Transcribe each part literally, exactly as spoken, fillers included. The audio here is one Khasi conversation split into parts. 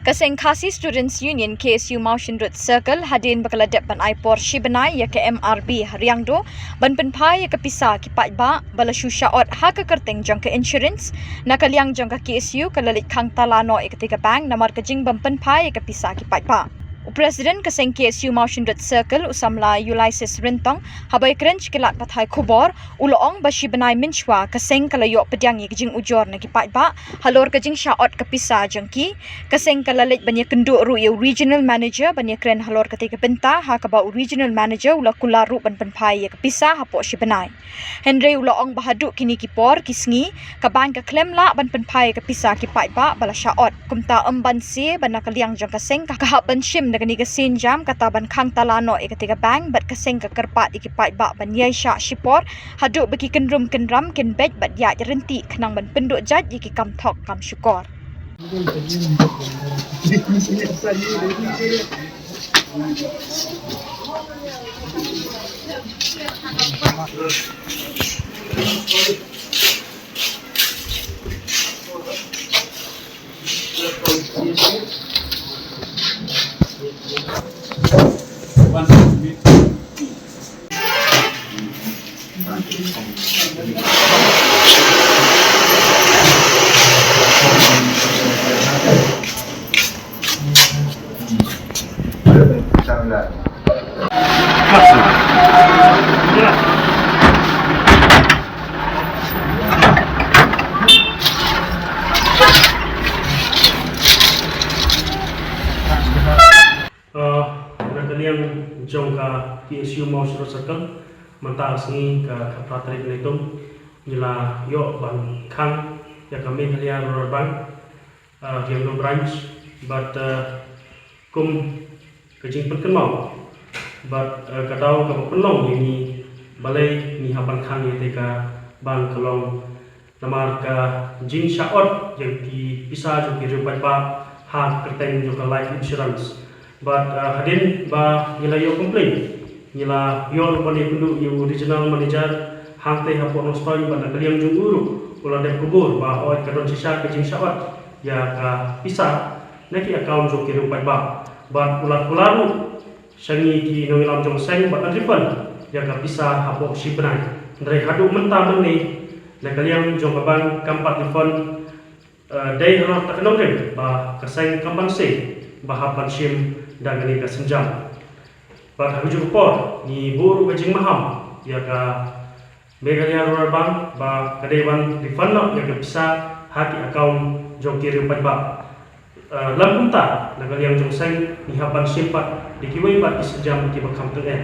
Ka seng Khasi Students Union, K S U, Mawshynrut Circle, hadien ba ka la dep ban ai por shi bnai ïa ka M R B ha Riangdo ban pynphai ïa ka pisa ki paidbah ba la shu shah ot ha ka kyrteng jong ka insurance, na ka liang jong ka K S U ka la leit khang tala noh ïa katei ka bank namar ka jingbym pynphai ïa ka pisa ki paidbah. U President ka seng K S U Mawshynrut Circle, u samla Ulysses Ryntong, haba ïakren sha ki lad pathai khubor, u la ong ba shi bnai mynshuwa ka seng ka la ïoh pdiang ïa ka jingujor na ki paidbah halor ka jingshah ot ka pisa jong ki. Ka seng ka la leit ban ïakynduh ruh ïa u Regional Manager ban ïakren halor katei ka bynta, ha kaba u Regional Manager u la kular ruh ban pynphai ïa ka pisa hapoh shi bnai. Hynrei u la ong ba haduh kine ki por ki sngi ka bank ka khlem lah ban pynphai ïa ka pisa ki paidbah ba la shah ot. Kumta ym banse ba na ka liang jong ka seng ka hap ban shim da kane ka sienjam, kata ban khang tala noh ïa katei ka bank, bad ka seng ka kyrpad ïa ki paidbah ban ïaishah shipor haduh ba ki kynrum kynram kin beit bad ïaid ryntih khnang ban pynduh jait ïa ki kam thok kam shukor. Uh, na ka liang jong ka K S U Mawshynrut Circle, mynta ka sngi ka khatphra tarik Naitung, ngi la ïoh ban khang ïa ka Meghalaya Rural Bank, uh, Riangdo Branch, bad, uh, kum ka jingpynkynmaw bad, uh, ka daw kaba pynlong ïa ngi balei ngi hap ban khang ïa katei ka bank ka long namar ka jingshah ot ïa ki pisa jong ki riew paidbah ha ka kyrteng jong ka life insurance. Bad, uh, hadien ba ngi la ïoh complain, ngi la ïoh ruh ban ïakynduh ïa u Regional Manager hangtei hapoh Nongstoiñ, bad na ka liang jong u ruh u la dep kubur ba hooid ka don shisha ka jingshah ot ïa ka pisa na ki account jong ki riew paidbah. Bad u la kular ruh sha ngi ki nongïalam jong seng ba yn refund ïa ka pisa hapoh shi bnai. Hynrei haduh mynta mynne na ka liang jong ka bank kam pat refund, eh, dei halor kata ka nongrim ba ka seng kam banse ba hap ban shim da kane ka sienjam. Bad ha kajuh ka por ngi buh ruh ka jingmaham ïa ka Meghalaya Rural Bank ba ka dei ban refund noh ïa ka pisa ha ki account jong ki riew paidbah. Uh, lam kumta, na ka liang jong seng ngi hap ban shim pat da kiwei pat ki sienjam kiba kham tyngeh.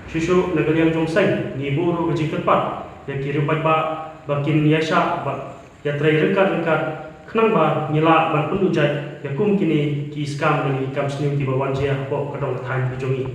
Shuh shuh na ka liang jong seng ngi buh ruh ka jingkyrpad ïa ki riew paidbah ba kin ïaishah bad ïatrei ryngkat ryngkat khnang ba ngi lah ban pynduh jait ïa kum kine ki scam ne ki kam sniew kiba wan jia hapoh ka dong ka thaiñ ka jong ngi.